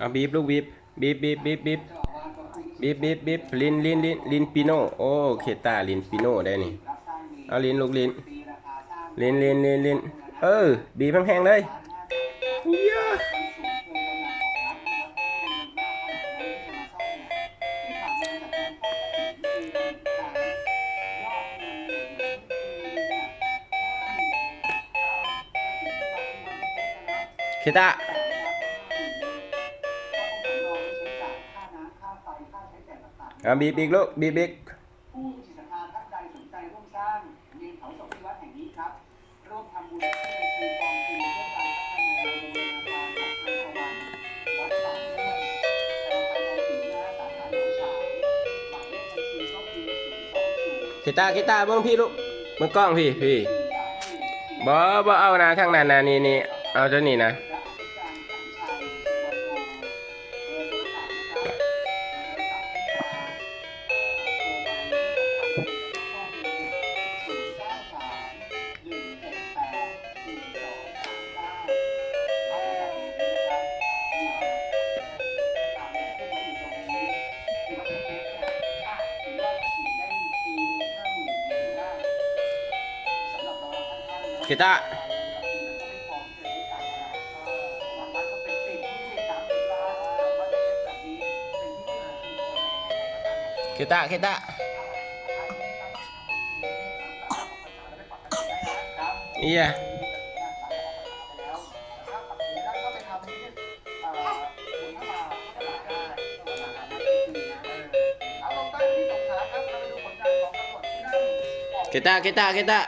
ເອົາ ບີບລູກ ບີບ ບີບ ບີບ ບີບ ບີບ ບີບ ບີບ ບີບ ຫຼິ້ນ ຫຼິ້ນ ຫຼິ້ນ ຫຼິ້ນປີໂນ. ໂອ້ ເຄຕາຫຼິ້ນປີໂນໄດ້ນີ້. ເອົາ ຫຼິ້ນລູກ ຫຼິ້ນ ຫຼິ້ນ ຫຼິ້ນ ເອີ ບີບແຮງໆເລີຍ. ເອີ ເຄຕາ ອ່າ ບີບອີກລູກ ບີບອີກ. ເຄຕາ ເຄຕາ ເບິ່ງພີ້ລູກ ເບິ່ງກ້ອງພີ້ ພີ້. ບໍ່ ບໍ່ເອົານະ ທາງນັ້ນນະ ນີ້ ນີ້ ເອົາໂຕນີ້ນະ. ເຄຕາ ເຄຕາ ເຄຕາ ເອີຍ ເຄຕາ ເຄຕາ ເຄຕາ.